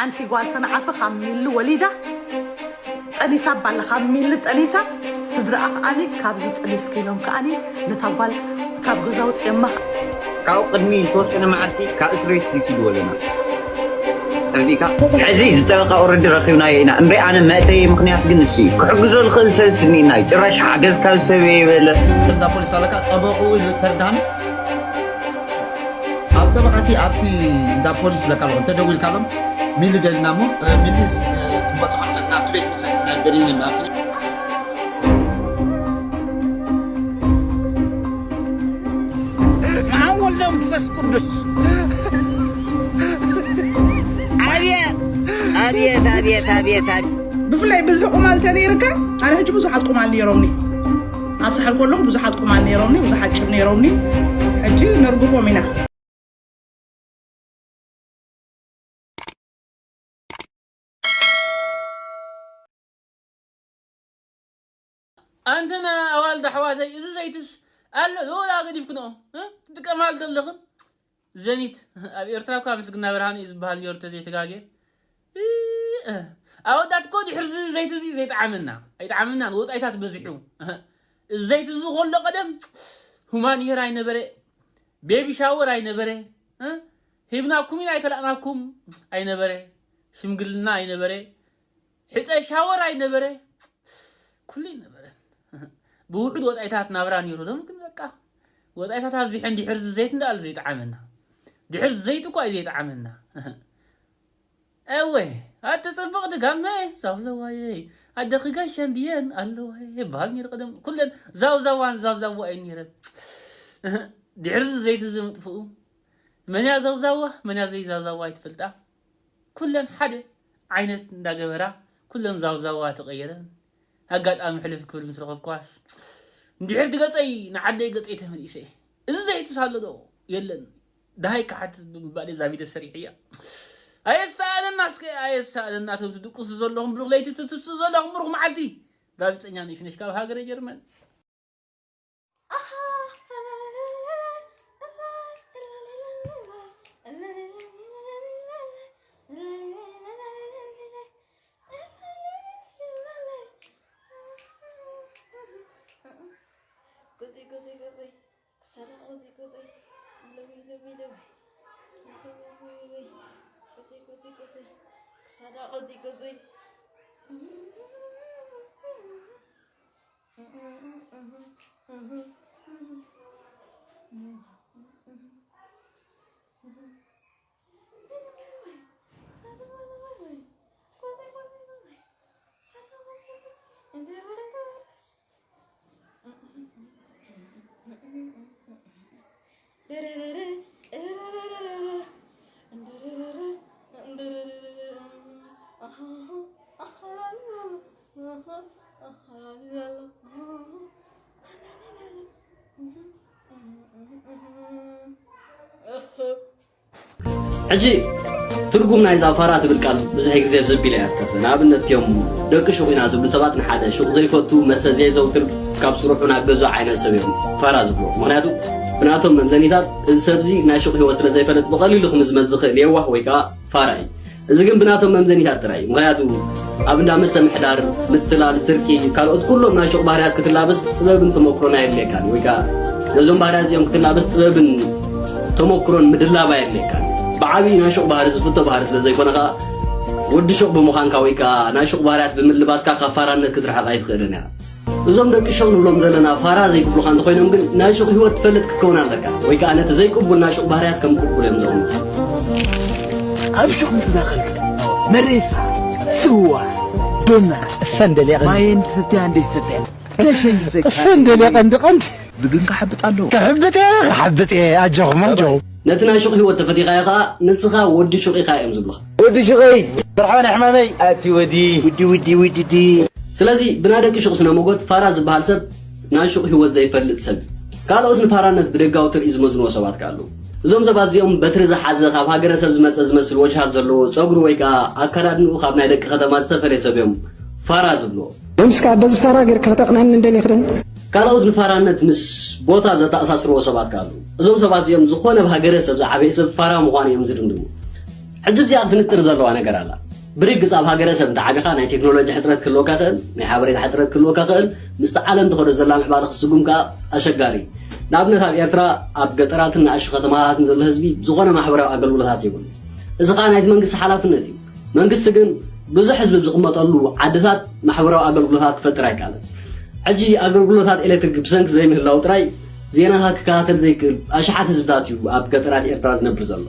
ሓንቲ ጓል ሰንዓፈ ካብ ሚሊ ወሊዳ ጠኒሳ ኣባላ፣ ካብ ሚሊ ጠኒሳ፣ ስድራኣ ከኣኒ ካብዚ ጠኒስኪ ኢሎም ከኣኒ ነታ ጓል ካብ ገዛ ውፅኦማ። ካብኡ ቅድሚ ዝተወሰነ መዓልቲ ካብ እስር ቤት ስልኪ ይድወለና። ተረዲእካ? ሕዚ እዚ ጠበቃ ኦረዲ ረኺብናዮ ኢና። እምበይ ኣነ መእተየ ምኽንያት ግን ንሱ እዩ። ክሕግዞ ዝኽእል ሰብ ስኒና እዩ። ጭራሽ ሓገዝ ካብ ሰብ የበለ። እንዳ ፖሊስ ኣለካ ጠበቁ ተርዳን ኣብ ጠበቃሲ ኣብቲ እንዳ ፖሊስ ለካ ኣለኹ እንተደዊልካሎም ሚሊ ደልና እሞ ሚሊስ ክንበፅሖ ንኽእል ናብቲ ቤት ምሰ ናይ በሪህን ኣብቲ በስመ ኣብ ወልድ መንፈስ ቅዱስ። ኣብየት ኣብየት ኣብየት ኣብየት ኣብየት። ብፍላይ ብዝሒ ቁማል እንተነይርካ፣ ኣነ ሕጂ ብዙሓት ቁማል ነይሮምኒ። ኣብ ሳሕል ከለኹ ብዙሓት ቁማል ነይሮምኒ፣ ብዙሓት ጭብ ነይሮምኒ። ሕጂ ነርግፎም ኢና። ኣንተና ኣዋልድ ኣሕዋተይ፣ እዚ ዘይትስ ኣሎ ዝወላ ገዲፍክንኦ፣ እ? ትጥቀማሉ ዘለኽን ዘኒት። ኣብ ኤርትራ እኳ ምስግና ብርሃኑ እዩ ዝበሃል ነይሩ፣ ተዘይተጋግየ። እ፣ ኣወዳት እኮ ድሕሪ እዚ ዘይትዚ ዘይጠዓመና፣ ኣይጠዓመናን፣ ወጻኢታት በዚሑ። ዘይትዚ ከሎ ቀደም ሁማን ሄር ኣይነበረ፣ ቤቢ ሻወር ኣይነበረ፣ እ? ሂብናኩም ኢና ኣይከላእናኩም ኣይነበረ፣ ሽምግልና ኣይነበረ፣ ሕፀ ሻወር ኣይነበረ፣ ኩሉ ኣይነበረ። ብውሑድ ወፃኢታት ናብራ ነይሩ። ሎም ግን በቃ ወፃኢታት ኣብዚሐ እንዲሕር ዘይት እንዳኣል ዘይጠዓመና። ድሕር ዘይት እኳ እዩ ዘይጠዓመና። እወ፣ ኣቲ ጽብቕቲ ጋመ፣ ዛውዘዋየይ፣ ኣደኺ ጋሸ እንድየን ኣለዋየ ይበሃል ነይሩ ቀደም። ኩለን ዛውዛዋን ዛውዛዋ እየን ነይረን። ድሕሪ ዘይቲ ዝምጥፍኡ፣ መንያ ዛውዛዋ፣ መንያ ዘይዛውዛዋ ኣይትፈልጣ። ኩለን ሓደ ዓይነት እንዳገበራ፣ ኩለን ዛውዛዋ ተቐየረን። ኣጋጣሚ ሕልፍ ክብል ምስ ረኸብኳስ፣ እንድሕር ትገጸይ ንዓደይ ገጸይ ተመሊሰ። እዚ ዘይትሳሎ ዶ የለን? ደሃይ ክሓትት ብምባል እዛ ቪድዮ ሰሪሐያ። ኣየሳእነና እስከ፣ ኣየሳእነና። እቶም ትድቅሱ ዘለኹም ብሩኽ ለይቲ፣ ትትስኡ ዘለኹም ብሩኽ መዓልቲ። ጋዜጠኛ ነሽነሽ ካብ ሃገረ ጀርመን። ጎዘይ፣ ጎዘይ፣ ጎዘይ። ክሳዳ ቁዚ ቁዚ። ለዊ፣ ለዊ፣ ለዊ። ቁዚ፣ ቁዚ፣ ቁዚ። ክሳዳ ቁዚ ቁዚ። ሕጂ ትርጉም ናይዛ ፋራ ትብል ቃል ብዙሕ ግዜ ኣብ ዘቢላ እያ ትጠፍእ። ንኣብነት እዮም ደቂ ሹቕ ኢና ዝብሉ ሰባት ንሓደ ሹቕ ዘይፈቱ፣ መስተ ዘየዘውትር፣ ካብ ስርሑ ናብ ገዝኡ ዓይነት ሰብ እዮም ፋራ ዝብሉ። ምኽንያቱ ብናቶም መምዘኒታት እዚ ሰብዚ ናይ ሹቕ ህይወት ስለ ዘይፈልጥ ብቐሊሉ ክምዝመዝ ዝኽእል የዋህ ወይ ከዓ ፋራ እዩ። እዚ ግን ብናቶም መምዘኒታት ጥራይ እዩ። ምኽንያቱ ኣብ እንዳ መስተ ምሕዳር፣ ምትላል፣ ስርቂ፣ ካልኦት ኩሎም ናይ ሹቕ ባህርያት ክትላበስ ጥበብን ተመክሮን ኣየድልየካን እዩ። ወይ ከዓ ነዞም ባህርያት እዚኦም ክትላበስ ጥበብን ተመክሮን ምድላብ ኣየድልየካን እዩ። ብዓብዪ ናይ ሹቕ ባህሪ ዝፍቶ ባህሪ ስለ ዘይኮነ ከዓ ወዲ ሹቕ ብምዃንካ ወይ ከዓ ናይ ሹቕ ባህርያት ብምልባስካ ካብ ፋራነት ክትርሕቕ ኣይትኽእልን ኢኻ። እዞም ደቂ ሹቕ ንብሎም ዘለና ፋራ ዘይክብሉኻ እንተኾይኖም ግን ናይ ሹቕ ህይወት ትፈልጥ ክትከውን ኣለካ። ወይ ከዓ ነቲ ዘይቅቡል ናይ ሹቕ ባህርያት ከም ቅቡል እዮም ዘቑምኻ። ኣብ ሹቕ ምስ ዳኸልካ መሬሳ፣ ስዋ፣ ቡና፣ እሰን ደሊቕን ማየን ትሰትያ እንዴ ትሰትያ? ተሸይፈካ። እሰን ደሊቕን ድቐንድ። ብግን ክሓብጥ ኣለዎ። ክሕብጥ እየ፣ ክሓብጥ እየ። ኣጆኹም፣ ኣጆኹም። ነቲ ናይ ሹቕ ህይወት ተፈቲኻዮ ኸኣ ንስኻ ወዲ ሹቕ ኢኻ እዮም ዝብሉኻ። ወዲ ሹቐይ፣ መርሓባ ናይ ሕማመይ። ኣቲ ወዲ፣ ውዲ፣ ውዲ፣ ውዲ፣ ዲ። ስለዚ ብናይ ደቂ ሹቕ ስነ ሞጎት ፋራ ዝበሃል ሰብ ናይ ሹቕ ህይወት ዘይፈልጥ ሰብ እዩ። ካልኦት ንፋራነት ብደጋዊ ትርኢት ዝመዝንዎ ሰባት ከኣ ኣለዉ። እዞም ሰባት እዚኦም በትሪ ዝሓዘ፣ ካብ ሃገረሰብ ዝመጸ ዝመስል ወጅሃት ዘለዎ፣ ጸጉሪ ወይ ከኣ ኣከዳድንኡ ካብ ናይ ደቂ ከተማ ዝተፈልየ ሰብ እዮም ፋራ ዝብልዎ። ሎምስ ከኣ በዚ ፋራ ጌርካ ከተቕንዐኒ እንደልየ ክደን። ካልኦት ንፋራነት ምስ ቦታ ዘተኣሳስርዎ ሰባት ከኣ ኣለዉ። እዞም ሰባት እዚኦም ዝኾነ ብሃገረሰብ ዝዓበየ ሰብ ፋራ ምዃኑ እዮም ዝድምድሙ። ሕጂ ኣብዚኣ ክትንጥር ዘለዋ ነገር ኣላ። ብርግጽ ኣብ ሃገረሰብ እንተ ዓቢኻ ናይ ቴክኖሎጂ ሕጽረት ክህልወካ ይኽእል፣ ናይ ሓበሬታ ሕጽረት ክህልወካ ይኽእል፣ ምስቲ ዓለም ትኸዶ ዘላ ምዕባለ ክትስጉም ከኣ ኣሸጋሪ እዩ። ንኣብነት ኣብ ኤርትራ ኣብ ገጠራትን ንኣሽቱ ከተማታትን ዘሎ ህዝቢ ዝኾነ ማሕበራዊ ኣገልግሎታት የብሉን። እዚ ከኣ ናይቲ መንግስቲ ሓላፍነት እዩ። መንግስቲ ግን ብዙሕ ህዝቢ ኣብ ዝቕመጠሉ ዓድታት ማሕበራዊ ኣገልግሎታት ክፈጥር ኣይከኣለን። ሕጂ ኣገልግሎታት ኤሌክትሪክ ብሰንኪ ዘይምህላው ጥራይ ዜናታት ክከታተል ዘይክእል ኣሽሓት ህዝብታት እዩ ኣብ ገጠራት ኤርትራ ዝነብር ዘሎ።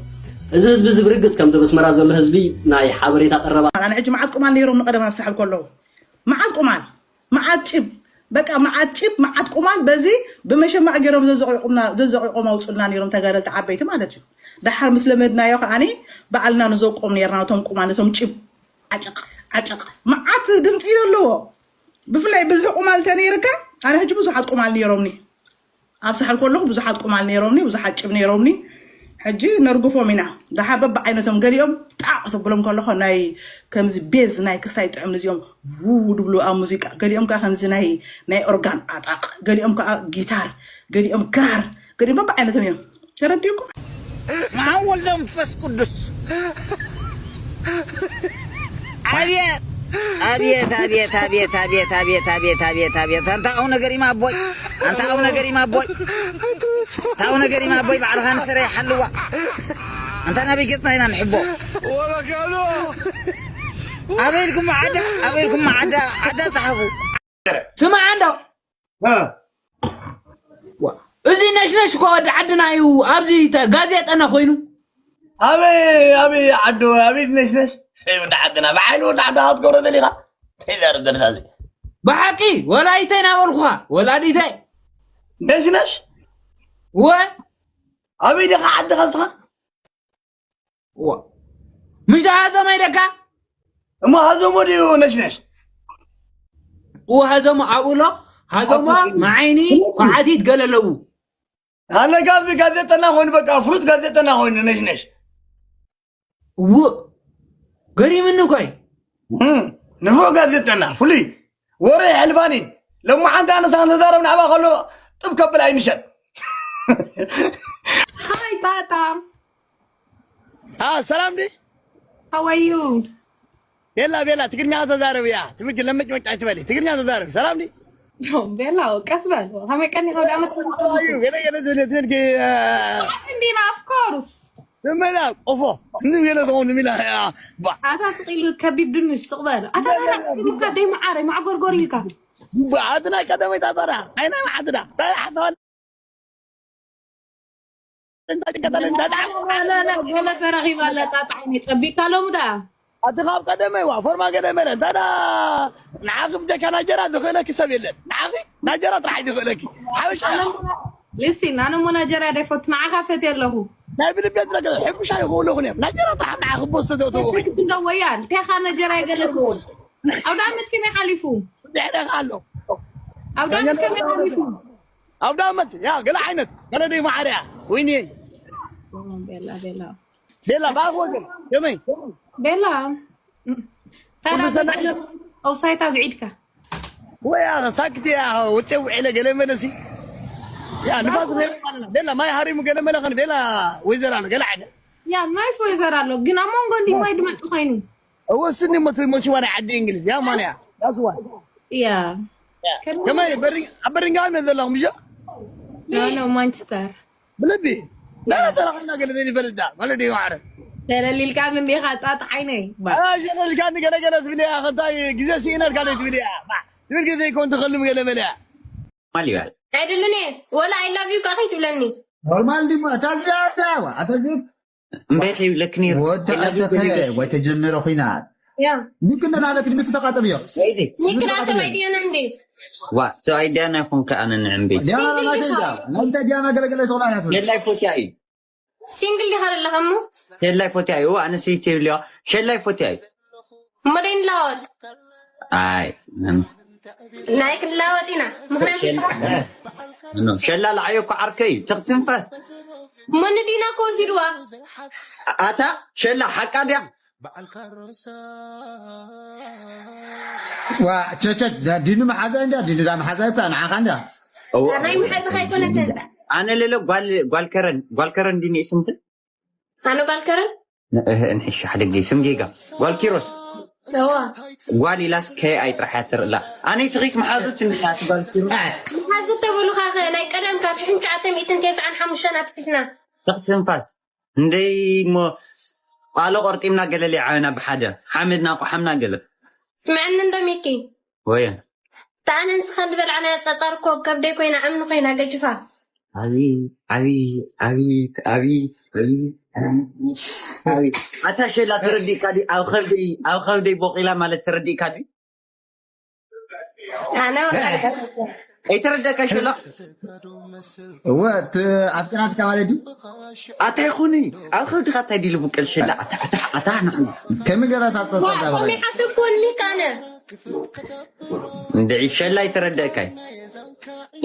እዚ ህዝቢ እዚ ብርግጽ ከምቲ ኣብ ኣስመራ ዘሎ ህዝቢ ናይ ሓበሬታ ቀረባ ኣነ ሕጂ መዓት ቁማል ነይሮም ንቐደም ኣብ ሳሕል ከለዉ። መዓት ቁማል፣ መዓት ጭብ፣ በቃ መዓት ጭብ፣ መዓት ቁማል በዚ ብመሸማዕ ገይሮም ዘዘቑቑምና-፣ ዘዘቑቖም ኣውጹልና ነይሮም ተጋደልቲ ዓበይቲ ማለት እዩ። ደሓር ምስ ለመድናዮ ከኣኒ ባዕልና ንዘውቆም ነይርና ነቶም ቁማል፣ ነቶም ጭብ። ዓጨቕ፣ ዓጨቕ። መዓት ድምጺ እዩ ዘለዎ። ብፍላይ ብዝሒ ቁማል እንተ ነይርካ፣ ኣነ ሕጂ ብዙሓት ቁማል ነይሮምኒ። ኣብ ሳሕል ከለኹ ብዙሓት ቁማል ነይሮምኒ፣ ብዙሓት ጭብ ነይሮምኒ። ሕጂ ነርግፎም ኢና። ደሓር በብዓይነቶም ገሊኦም ጣዕ ክትብሎም ከለኹ ናይ ከምዚ ቤዝ ናይ ክሳይ ጥዕም እዚኦም ውው ድብሉ ኣብ ሙዚቃ። ገሊኦም ከኣ ከምዚ ናይ፣ ናይ ኦርጋን ዓጣቕ፣ ገሊኦም ከኣ ጊታር፣ ገሊኦም ክራር፣ ገሊኦም በብዓይነቶም እዮም። ተረዲእኩም? በስመ አብ ወወልድ ወመንፈስ ቅዱስ። አቤት አቤት አቤት አቤት አቤት አቤት አቤት አቤት አቤት። አንተ አቡነ ገሪማ አቦይ፣ አንተ አቡነ ገሪማ አቦይ፣ አንተ አቡነ ገሪማ አቦይ፣ ባዕልኻ ንስረ ይሓልዋ። አንተ ናበይ ገጽና ኢና ንሕቦ? አበይ ኢልኩም ዓዳ፣ አበይ ኢልኩም ዓዳ፣ ዓዳ ጸሓፉ። ስማዕ እንዶ። እ። ዋ፣ እዚ ነሽነሽ እኮ ወዲ ዓድና እዩ። ኣብዚ ተ-፣ ጋዜጠና ኮይኑ። ኣበይ፣ ኣበይ ዓዱ፣ ኣበይ ነሽነሽ? ወዲ ዓድና፣ ብሓይሊ ወዲ ዓድኻ ክትገብሮ ደሊኻ? እንታይ ዘረብ ደርሳ እዚ? ብሓቂ፣ ወላዲተይ ናበልኩኻ፣ ወላዲተይ። ነሽነሽ? ወ? ኣበይ ዲኻ ዓድኻ እስኻ? ዋ። ምሽ ደኣ ሃዘሞ ኢለካ? እሞ ሃዘሞ ድዩ ነሽነሽ? ኡ ሃዘሞ ኣብኡ ኣሎ። ሃዘሞ፣ ኣቦ፣ መዓይኒ፣ ኳዓቲት ገለ ኣለዉ። ኣነ ካብዚ ጋዜጠና ኮይኑ፣ በቃ፣ ፍሉጥ ጋዜጠና ኮይኑ ነሽነሽ። ውእ። ገሪምኒ እኮ እዩ። እም፣ ንፉዕ ጋዜጠና፣ ፍሉይ። ወረ የሕልፋኒ። ሎማዓንቲ ኣነሳ ንዛረብ ናዕባ ከሎ ጥብ ከብል ኣይንሸጥ። ሃይ ጣጣ። አ፣ ሰላም ዲ? How are you? ቤላ፣ ቤላ፣ ትግርኛ ተዛረብ እያ። ትምክ ለመጭ መጭ ኣይትበሊ። ትግርኛ ተዛረብ። ሰላም ዲ? ቤላ፣ ቀስ በል። ከመይ ቀኒኻ? ወደ ዓመት ኣዩ፣ ገለ ገለ ትብል፣ ትብል፣ አ፣ ሓቂ እንዲና፣ of course። ትመላ፣ ቆፎ። እንዲም ገለ ትኸውን፣ ትሚላ፣ ያ፣ ባ። ኣታ ስቕ ኢሉ ከቢብ ድንሽ፣ ስቕ በል። ኣታ፣ ኣታ፣ ኣታ፣ ኣታ፣ ኣታ፣ ደይ መዓረይ፣ ማዕጎርጎር ኢልካ። ባ፣ ኣቲ ናይ ቀደመይ ጣጣ ዳ? ኣይ ናይ መዓት ዳ? ታይ ሓሳብ ገለ ተረኺባ ኣላ ጣጣ ዓይነይ ጸቢቕካ ሎሚ ደኣ። ኣቲ ካብ ቀደመ ዋ ፎርማ ገለ መለ እንታ ዳ ንዓኺ ብጀካ ናጀራ ዝኽእለኪ ሰብ የለን። ንዓኺ ናጀራ ጥራሕ እዩ ዝኽእለኪ። ሓበሻ። ሊሲን ኣነ እሞ ናጀራ ደይፈቱ ንዓኻ ፈትየ ኣለኹ። ናይ ብልቤት ነገር ሕቡሻ ይኽእለኹን እዮም። ናጀራ ጥራሕ ንዓኺ ቦስተ ዘእተውኺ። ክንደወያ እንቴኻ ናጀራ ገለ ትብል። ኣውደ ዓመት ከመይ ሓሊፉ? ድሕሬኻ ኣሎ። ኣውደ ዓመት ከመይ ሓሊፉ? ኣውደ ዓመት ያ ገለ ዓይነት ገለ ደይ ማዓርያ ወይኒ። ቤላ ቤላ ቤላ ባክ ወገን ከመይ? ቤላ። ኩሉ ሰናይ። ኦፍሳይት ኣብ ዒድካ። ወይ ያ ሳክቲ ያ ውጤ ውዒለ ገለ መለሲ። ያ ንፋስ ቤላ ማለት ነው። ቤላ ማይ ሃሪሙ ገለ መለ ከን ቤላ ወይዘር ኣሎ ገለ ዓይነት። ያ ናይስ ወይዘር ኣሎ ግን ኣብ መንጎ እንዲ ማይ ድመጽእ ኮይኑ። እወ፣ ስኒ መት-፣ መሲዋ ናይ ዓዲ እንግሊዝ፣ ያ ማንያ፣ that's why። ያ። ያ። ከመይ ከመይ በሪ-፣ ኣብ በሪንግሃም እየ ዘለኹም፣ ብሻ? ኖ፣ ኖ፣ ማንቸስተር። ብልቢ? ያ። ና ተራኸብና ገለ ዘይንፈልጥ ዳ፣ ማለት ድዩ፣ ማዕረ? ተለሊልካኒ እንዲኻ፣ ጣጥ ዓይነይ። ባ። አ፣ ሸለልካኒ ገለ ገለ ትብል እያ፣ ከንታይ ግዜ ስኢነልካ ዶ ትብል እያ? ባ፣ ትብል ግዜ ይኮን ትኸልም ገለ መለ እያ። ማል ይባል። ኣይደልን እየ፣ ወላ I love you ከኣ ከይትብለኒ። ኖርማል ድዩ? እታ እዚኣ፣ እታ እዚኣ፣ እታ እዚኣ። እምበር ከይብለኪ ነይሩ። ወዲ ከይብለኪ ኣተኸ ነይሩ። ወይ ተጀመረ ኹናት። ያ። ኒክን ኣለክ ኒክ ተቃጠብዮ። ወይዲ። ኒክን ኣሰበይ ድየን እንዴ? ዋ፣ ሰብኣይ ዲያና ይኹን ከኣ ነንዕምቢ። ዲያና ሲንግል ናተይ ዲኻ? ዲያ። ናንተ ዲያና ገለገለ ተውላ ናት። ሸላይ ፎትያ እዩ። ሲንግል ዲኻ ዘለኻ እሞ? ሸላይ ፎትያ እዩ። ኣነ ሰይቲ ይብልዮ። ሸላይ ፎትያ እዩ። እሞ ደይ ንላወጥ? ኣይ፣ ምን? ናይ ክንላወጥ ኢና። ምኽንያቱ ሸል-፣ ስራሕ ኖ፣ ሸላ ለዓዮ እኮ ዓርከይ እዩ። ትኽትንፋስ። መን ዲና እኮ ወሲድዋ? ኣታ፣ ሸላ ሓቃ ድያ? ዋ፣ ቸቸ፣ ዛ ዲኑ መሓዛ እንዳ፣ ዲኑ ዳ መሓዛ ይሳ፣ ንዓኻ እንዳ። እዋ። ናይ መሓዛ ኣይኮነትን። ኣነ ለለ ጓል፣ ጓል ከረን፣ ጓል ከረን ዲኒ ስምቲ? ኣነ ጓል ከረን? ንእህ እንሕሻ ሕደገይ ስም ጌጋ ጓል ኪሮስ እዋ ጓል ኢላስ ከይ ኣይጥራሕ እያ ትርእላ ኣነይ ስኺስ መሓዙት እንድናት ጓል ኪሮስ መሓዙት ተበሉኻ ኸ ናይ ቀደም ካብ ሽሕን ትሽዓተ ሚእትን ተስዓን ሓሙሽተን ኣትሒዝና ትኽትንፋስ እንደይ እሞ ቃሎ ቆርጢምና ገለል ይዓበና ብሓደ ሓመድና ቆሓምና ገለ ስምዐኒ እንዶ ሚኪ ወየ እታ ኣነ ንስኻ ዝበልዓና ጸጸር እኮ ከብደይ ኮይና እምኒ ኮይና ገጅፋ ዓቢ ዓቢ ዓቢ ዓቢ ዓቢ ኣታ ሸላ ተረዲእካ ድዩ ኣብ ከብደይ ኣብ ከብደይ ቦቂላ ማለት ተረዲእካ ድዩ ኣነ ኣይተረደእካ ሸላ እወ እቲ ኣብቅራትካ ማለት ድዩ ኣታ ይኹኒ ኣብ ከብድኻ እንታይ ድዩ ልቡቀል ሸላ ኣታ ኣታ ኣታ ንዓይ ከመይ ገራ ታፀፀ ከመይ ሓሰብኩን ሚክ ኣነ እንድዒ ሸላ ኣይተረደእካይ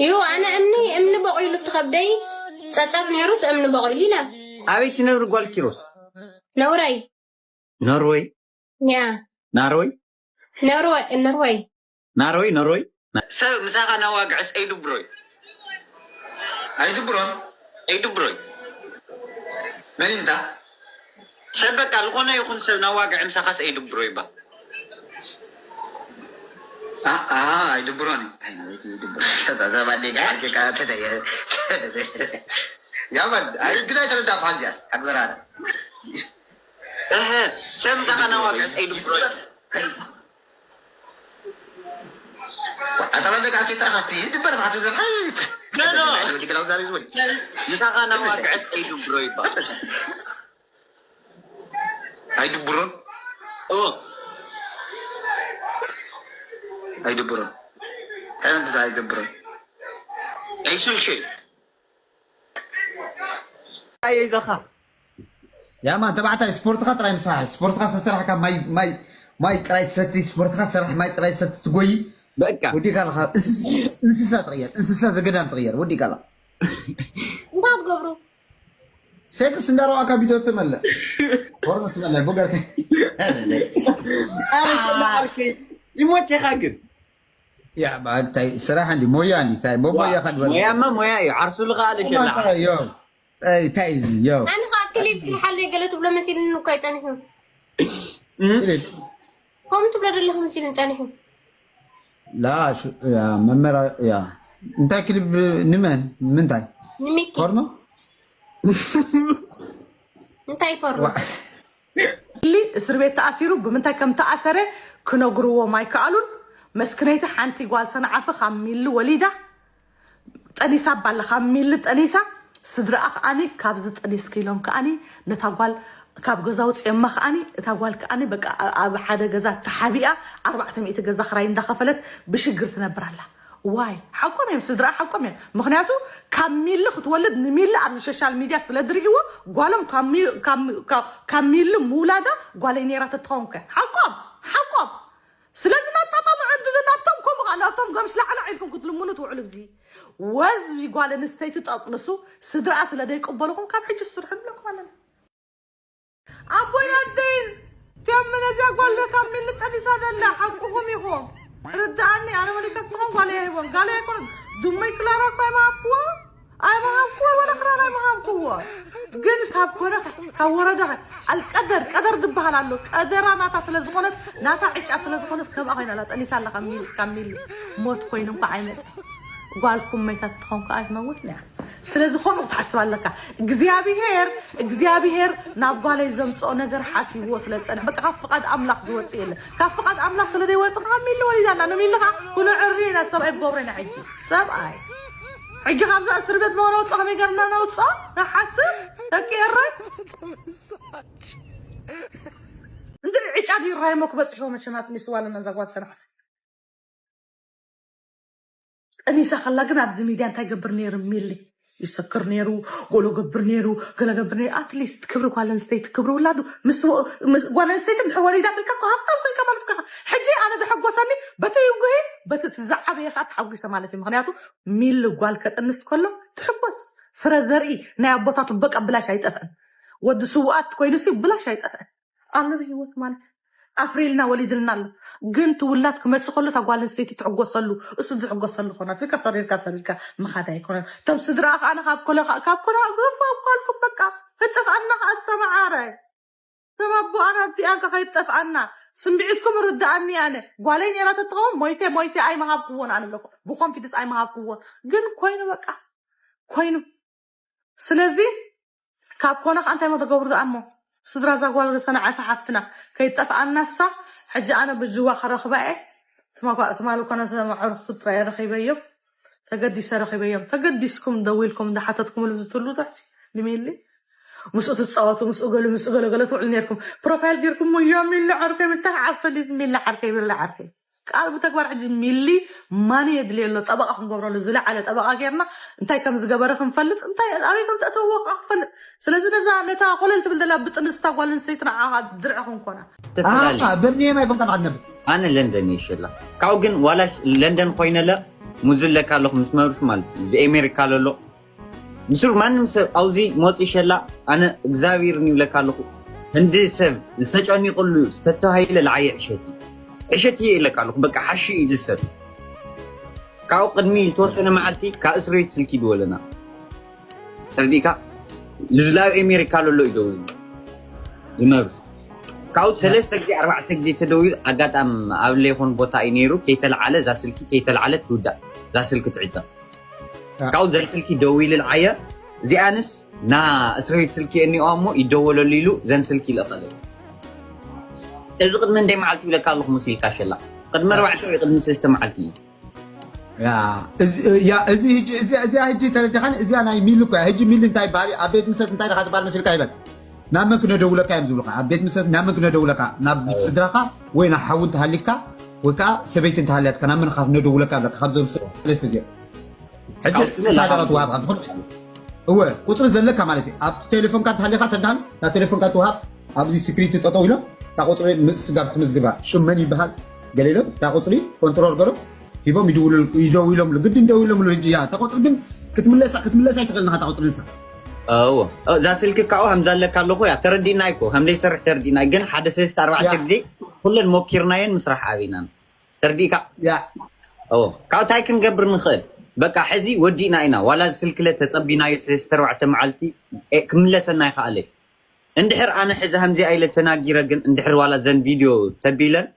ዩ ኣነ እምኒ እምኒ በቂሉ ትኸብደይ ጸጸር ነይሩስ እምኒ በቂሉ ኢለ ኣበይ ትነብሪ ጓል ኪሮስ ነውራይ ኖርወይ ያ ናርወይ ነርወይ ነርወይ ናርወይ ኖርወይ ሰብ ምሳኻ ናዋግዕስ ኣይድብሮይ ኣይድብሮን ኣይድብሮይ መን እንታ ሰብ በቃ ዝኾነ ይኹን ሰብ ናዋግዕ ምሳኻስ ኣይድብሮይ ባ ኣይድብሮን ያመን ግን ኣይተረዳእኳን እዚኣስ ሓቅዘራነ እህ፣ ሰምተኻ ናዋግዕ ጠይዱ ብሮይ። ኣታ ደቂ ኣፍሪቃ ካቲ ድበር ካቲ ዘርሓት ኖ፣ ኖ። ወዲ ገላው ዛሬ ዝወድ ምሳኻ ናዋግዕ ጠይዱ ብሮይ ይባል። ኣይድብሮን ኦ፣ ኣይድብሮን እንታይ ዓይነት ኣይድብሮን ኣይሱልሽን ኣየዛኻ ያማ ተባዕታይ ስፖርትካ ጥራይ ምሳሕ ስፖርትካ ዝተሰራሕካ ማይ ማይ ማይ ጥራይ ትሰቲ ስፖርትካ ትሰራሕ ማይ ጥራይ ትሰቲ ትጎይ በቃ ወዲካ ኣለካ እንስሳ ትቅየር እንስሳ ዘገዳም ትቅየር ወዲካ ኣለካ እንታይ ትገብሩ ሴክስ እንዳረዋካ ቪድዮ ትመለ ፖርኖ ትመለ ቡገር ይሞቼኻ ግን ያ እንታይ ስራሕ እንዲ ሞያ እንዲ እንታይ ሞያ ከድበል ሞያማ ሞያ እዩ ዓርሱ ልኸኣለ ሸላ ዮ እንታይ እዚ ዮ ኣነ ከዓ ክሊፕ ስርሓለይ ገለ ትብሎ መሲልኒ እኮ ይፀኒሑ ክሊፕ ከምኡ ትብሎ ዘለኹ መሲልኒ ፀኒሑ ላ መመራ ያ እንታይ ክሊፕ ንመን ምንታይ ንሚኪ ፖርኖ እንታይ ይፈሩ ሊ እስር ቤት ተኣሲሩ ብምንታይ ከም ተኣሰረ ክነግርዎም ኣይከኣሉን። መስክነይቲ ሓንቲ ጓል ሰንዓፈ ካብ ሚሊ ወሊዳ ጠኒሳ ኣባላ ካብ ሚሊ ጠኒሳ ስድራኣ ከኣኒ ካብዚ ጠኒስኪ ኢሎም ከኣኒ ነታ ጓል ካብ ገዛ ውፅኦማ ከኣኒ እታ ጓል ከኣኒ በቃ ኣብ ሓደ ገዛ ተሓቢኣ ኣርባዕተ ሚእቲ ገዛ ክራይ እንዳኸፈለት ብሽግር ትነብር ኣላ። ዋይ ሓቆም እዮም ስድራ ሓቆም እዮም ምክንያቱ ካብ ሚሊ ክትወልድ ንሚሊ ኣብዚ ሶሻል ሚድያ ስለ ዝርእይዎ ጓሎም ካብ ሚ- ካብ- ካብ- ካብ ሚሊ ምውላዳ ጓለይ ነይራ ተትኸውን ከ ሓቆም ሓቆም ስለዚ ናጣጣሙ ዕድል ናብቶም ከምኡ ከዓ ናብቶም ገምሽ ላዕላ ኢልኩም ክትልምኑ ትውዕሉ ብዚ ወዝቢ ጓል ኣንስተይቲ ጠጥንሱ ስድራኣ ስለ ዘይቅበልኹም ካብ ሕጂ ስርሑ ንብለኩም ኣለና ኣቦይ ኣደይን ከም ነዚኣ ጓል ካብ ሚሊ ጠኒሳ ዘላ ሓቁኹም ኢኹም ርድኣኒ ኣነ መሊከትኩም ጓል ኣይቦን ጋል ኣይኮን ዱመይ ክላራ እኳ ይመሃብክዎ ኣይመሃብክዎ ወላ ክራር ኣይመሃብክዎ ግን ካብ ኮነ ካብ ወረደ ኣልቀደር ቀደር ዝበሃል ኣሎ ቀደራ ናታ ስለ ዝኾነት ናታ ዕጫ ስለ ዝኾነት ከምኣ ኮይና ኣላ ጠኒሳ ኣላ ካብ ሚሊ ካብ ሚሊ ሞት ኮይኑ እንኳ ኣይመፀ ጓልኩም መይታ ትኾን ከዓ ኣይትመውት እያ ስለዚ ከምኡ ክትሓስብ ኣለካ እግዚኣብሄር እግዚኣብሄር ናብ ጓለይ ዘምፅኦ ነገር ሓሲብዎ ስለ ዝፀንሕ በቃ ካብ ፍቓድ ኣምላኽ ዝወፅእ የለን ካብ ፍቓድ ኣምላኽ ስለ ዘይወፅእ ካብ ሚሊ ወሊዳና ንሚሊ ከዓ ኩሉ ዕሪ ኢና ሰብኣይ ብገብሮ ኢና ሕጂ ሰብኣይ ሕጂ ካብዛ እስር ቤት መነውፅኦ ከመይ ገርና ነውፅኦ ንሓስብ ደቂ ኤረይ እንድዒ ዕጫ ድዩ ራይሞ ክበፅሕዎ መቸናት ንስዋ ኣለና እዛ ጓል ሰንዓፈ ጠኒሳ ከላ ግን ኣብዚ ሚድያ እንታይ ገብር ነይሩ ሚሊ ይሰክር ነይሩ ጎሎ ገብር ነይሩ ገለ ገብር ነይሩ ኣትሊስት ክብሪ ጓል ኣንስተይቲ ክብሪ ውላዱ ምስ ጓል ኣንስተይቲ እንድሕር ወሊዳትልካ እኮ ሃፍታም ኮይንካ ማለት እኮ ኢኻ ሕጂ ኣነ ዝሐጎሰኒ በቲ ይጉሂ በቲ እቲ ዝዓበየ ከዓ ተሓጒሰ ማለት እዩ ምክንያቱ ሚሊ ጓል ከጥንስ ከሎ ትሕጎስ ፍረ ዘርኢ ናይ ኣቦታቱ በቃ ብላሽ ኣይጠፍእን ወዲ ስውኣት ኮይኑሲ ብላሽ ኣይጠፍእን ኣሎ ብህይወት ማለት ኣፍሪልና ወሊድልና ኣሎ ግን ትውላድ ክመፅእ ከሎ እታ ጓል ኣንስተይቲ ትሕጎሰሉ እሱ ዝሕጎሰሉ ኮነ ኣፍሪካ ሰሪርካ ሰሪርካ ምኻድ ኣይኮነን እቶም ስድራ ከዓነ ካብ ኮለ ካብ ኮለ ግፋ ኳልኩም በቃ ህጥፍ ኣና ከኣሰማዓረ ተባብኣና እዚኣን ከይጠፍኣና። ስምዒትኩም ርድኣኒ ኣነ። ጓለይ ነይራ ተትኸውን ሞይተ ሞይተ ኣይመሃብክዎን ኣነ ኣለኩ። ብኮንፊደንስ ኣይመሃብክዎን። ግን ኮይኑ በቃ ኮይኑ። ስለዚ ካብ ኮነ ከዓ እንታይ ሞ ተገብሩ ደኣ እሞ? ስድራ እዛ ጓል ዝተናዓፈ ሓፍትና ከይጠፍኣና እሳ። ሕጂ ኣነ ብጅዋ ከረኽባ እየ። ትማሊ ኮነ ተመዕርኽቱ ጥራይ ረኺበዮም። ተገዲሰ ረኺበዮም። ተገዲስኩም ደዊልኩም እንዳሓተትኩም ልብዝትሉ ታሕቲ ንሚሊ ምስኡ ትፃወቱ፣ ምስኡ ገሉ ምስኡ ገለገለ ትውዕሉ ነርኩም። ፕሮፋይል ጌርኩም ሞ ዮ ሚሊ ዓርከይ ምታሕ ዓርሰ ሊዝ ሚሊ ዓርከይ ሚሊ ዓርከይ ቃል ብተግባር ሕጂ ሚሊ ማን የድልየ ኣሎ? ጠበቃ ክንገብረሉ ዝለዓለ ጠበቃ ጌርና እንታይ ከም ዝገበረ ክንፈልጥ እንታይ ኣበይ ከም ተእተዎ ከዓ ክንፈልጥ። ስለዚ ነዛ ነታ ኮለል ትብል ዘላ ብጥንስታ ጓል ኣንስተይቲ ንዓኻ ድርዒ ክንኮና። ተፈላለዩ ኣሃ በርኒየም ኣይኮንካ ንዓት ነብር ኣነ ለንደን እየ ሸላ። ካብኡ ግን ዋላ ለንደን ኮይነለ ሙዝለካ ኣለኹ ምስ መብርሽ ማለት እዩ ብኤሜሪካ ለሎ ብሱር ማንም ሰብ ኣብዚ ሞፂ ሸላ ኣነ እግዚኣብሔር ይብለካ ኣለኹ። ህንዲ ሰብ ዝተጨኒቁሉ ዝተተባሂለ ለዓየ ዕሸት እዩ። ዕሸት እየ ኢለካ ኣለኹ። በቃ ሓሺ እዩ ዝሰብ። ካብኡ ቅድሚ ዝተወሰነ መዓልቲ ካብ እስር ቤት ስልኪ ይድወለና። ተርዲእካ ልዝላዊ ኤሜሪካ ለሎ እዩ ደው ዝመብር ካብኡ ሰለስተ ግዜ ኣርባዕተ ግዜ ተደዊሉ ኣጋጣም ኣብ ለይኮን ቦታ እዩ ነይሩ። ከይተልዓለ እዛ ስልኪ ከይተልዓለ ትውዳእ። እዛ ስልኪ ትዕፀ ካብኡ ዘን ስልኪ ደዊሉ ልዓየ። እዚኣንስ ና እስርቤት ስልኪ እኒኦ እሞ ይደወለሉ ኢሉ ዘን ስልኪ ይልእኸለ። እዚ ቅድሚ እንደይ መዓልቲ ይብለካ ኣለኹ መሲልካ ሸላ። ቅድሚ ኣርባዕተ ወይ ቅድሚ ሰለስተ መዓልቲ እዩ። ያ እዚ ያ እዚ ህጂ እዚ እዚኣ ህጂ ተረዲኻን እዚኣ ናይ ሚሊ እኮ እያ። ህጂ ሚሊ እንታይ ይበሃል እዩ? ኣብ ቤት ምሰት እንታይ ኢኻ ትበሃል መሲልካ ይበል። ናብ መን ክነደውለካ እዮም ዝብሉኻ? ኣብ ቤት ምሰት ናብ መን ክነደውለካ? ናብ ስድራኻ ወይ ናብ ሓው እንተሃሊካ ወይ ከዓ ሰበይቲ እንተሃልያትካ ናብ መን ኢኻ ክነደውለካ ይብለካ? ካብዞም ሰለስተ እዚኦም ሕጂ ሳደቐ ትወሃብ ካብ ዝኾነ እወ ቁፅሪ ዘለካ ማለት እዩ። ኣብ ቴሌፎንካ እንተሃሊኻ ተዳን ናብ ቴሌፎንካ ትወሃብ ኣብዚ ስክሪቲ ጠጠው ኢሎም እታ ቁፅሪ ምስጋብ ትምዝግባ ሽም መን ይበሃል ገለ ኢሎም እታ ቁፅሪ ኮንትሮል ገሮም ሂቦም ይደውሉ- ይደውሎምሉ ግድን ደውሎምሉ ህጂ እያ እታ ቁፅሪ ግን ክትምለሳ ክትምለሳ ይትኽእል ናኻ እታ ቁፅሪ ንሳ እዎ እዛ ስልኪ ካብኡ ከምዛ ኣለካ ኣለኹ እያ ተረዲእና እኮ ከም ዘይሰርሕ ተረዲእና ግን ሓደ ሰለስተ ኣርባዕተ ያ። ግዜ ኩለን ሞኪርናየን ምስራሕ ኣበይናን ተርዲእካ ያ እዎ ካብ ታይ ክንገብር ንኽእል በቃ ሕዚ ወዲእና ኢና ዋላ ስልክለ ተፀቢናዮ ሰለስተ ኣርባዕተ መዓልቲ እ፣ ክምለሰና ይኽኣለ እንድሕር ኣነ ሕዚ ከምዚኣ ኢለ ተናጊረ ግን እንድሕር ዋላ ዘን ቪድዮ ተቢለን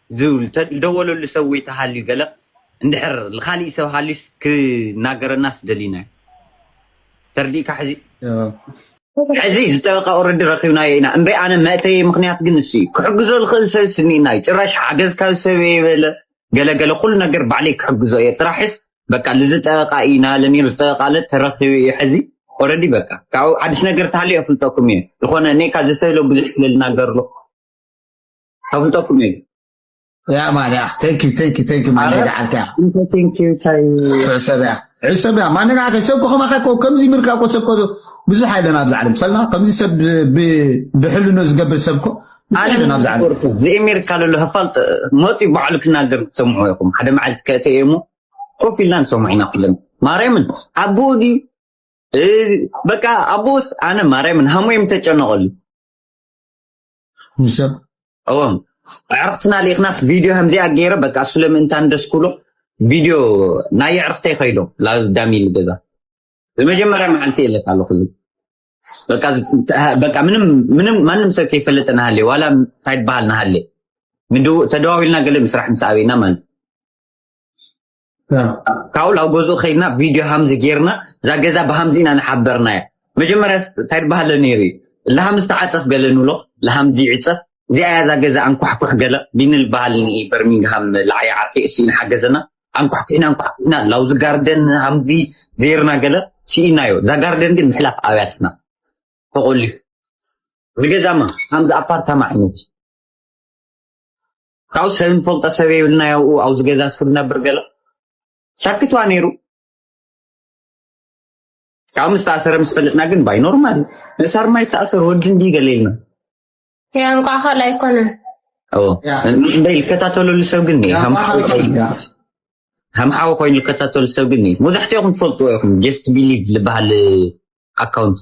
ዝብል ተደወለሉ ሰብ ወይ ተሃልዩ ገለ እንድሕር ካልእ ሰብ ሃልዩስ ክናገረናስ ደሊና እዩ ተርዲእካ ሕዚ ሕዚ ዝጠበቃ ኦረዲ ረኪብናዮ ኢና እምበይ ኣነ መእተየ ምክንያት ግን እሱ እዩ ክሕግዞ ዝኽእል ሰብ ስኒእና እዩ ጭራሽ ሓገዝ ካብ ሰብ የበለ ገለገለ ኩሉ ነገር ባዕለይ ክሕግዞ እየ ጥራሕስ በቃ ልዝጠበቃ እዩ ናለ ነይሩ ዝጠበቃ ለ ተረኪቡ እዩ ሕዚ ኦረዲ በቃ ካብኡ ሓድሽ ነገር ተሃልዩ የፍልጠኩም እየ ዝኾነ እኔ ካብ ዝሰብለ ብዙሕ ስለ ዝናገርሎ ከፍልጠኩም እየ ያ ማን ያ thank you thank you thank you ማን ኣረ- ደዓልካ ያ እንተ ቴንኪዩ ታይ ሕሰብ ያ ሕሰብ ያ ማን ደዓልካ ሰብ ኮኸማ ከኮ ከምዚ ምርካ ኮ ሰብ ኮ ብዙሕ ኣይለን ኣብዚ ዓለም ትፈልና ከምዚ ሰብ ብ- ብ- ብሕልኖ ዝገብር ሰብ ኮ ብዙሕ ኣይለን ኣብዚ ዓለም ዝኤሜሪካ ለሎ ከፋልጥ መፂ ባዕሉ ክናገር ትሰምዑ ኢኹም ሓደ መዓልቲ ከእተ እየ እሞ ኮፍ ኢልና ንሰምዑ ኢና ኩለን ማርያምን ኣቦኡ ድዩ እ፣ በቃ ኣቦስ ኣነ ማርያምን ሃሞዮም ተጨነቐሉ ሰብ እዎም ኣዕርክትና ልኢኽናስ ቪድዮ ከምዚኣ ገይረ በቃ እሱ ለምእንታ እንደስኩሎ ቪድዮ ናይ ኣዕርክተይ ከይዶ ላዳሚል ገዛ ዝመጀመርያ መዓልቲ የለካ ኣለኹ እዚ በቃ ዝ- በቃ ምንም ምንም ማንም ሰብ ከይፈለጠ ናሃለ ዋላ እንታይ ትበሃል ናሃለ ምድው ተደዋዊልና ገለ ምስራሕ ምስ ኣበይና ማለት ካብኡ ላብ ገዝኡ ከይድና ቪድዮ ሃምዚ ጌርና እዛ ገዛ ብሃምዚ ኢና ንሓበርናያ መጀመርያ እንታይ ትበሃለ ነይሩ እዩ ለሃምዚ ተዓፀፍ ገለ ንብሎ ለሃምዚ ይዕፀፍ እዚኣ እያ እዛ ገዛ ኣንኳሕኩሕ ገለ ዲንል በሃል ንኢ በርሚንግሃም ለዓይ ዓርኪ እሱ ንሓገዘና ኣንኳሕኩሕና ኣንኳሕኩሕና ላውዚ ጋርደን ሃምዚ ዜርና ገለ ስኢናዮ እዛ ጋርደን ግን ምሕላፍ ኣብያትና ተቆሊፉ ዝገዛማ ሃምዚ ኣፓርታማ ዓይነት ካብኡ ሰብ ንፈልጦ ሰብ የብልና ያው ኣብዚ ገዛ ስሩ ነብር ገለ ሳክትዋ ነይሩ ካብ ምስ ተኣሰረ ምስ ፈለጥና ግን ባይ ኖርማል ምእሳር ማይ ተኣሰር ወዲ እንዲ ገለ ኢልና ያ እንቋዕ ካልእ ኣይኮነን እምበይ ዝከታተለሉ ሰብ ግን ከም ሓዊ ኮይኑ ዝከታተሉ ሰብ ግን መብዛሕትኦም ትፈልጥዎ ኢኹም ጀስት ቢሊቭ ዝበሃል ኣካውንት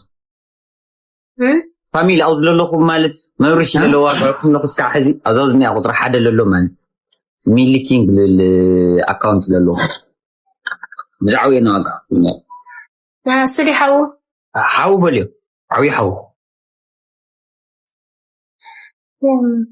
ፋሚሊ ኣብዚ ዘለኹም ማለት መብርሽ ዘለዋ ኩምለኹ ስካዕ ሕዚ ኣብዛ ዝኒኣ ቁፅሪ ሓደ ለሎ ማለት ሚሊ ኪንግ ልብል ኣካውንት ለሎ ብዛዕባ የናዋጋ ስዲ ሓዉ ሓዉ በልዮ ዓብዪ ሓዉ 嗯，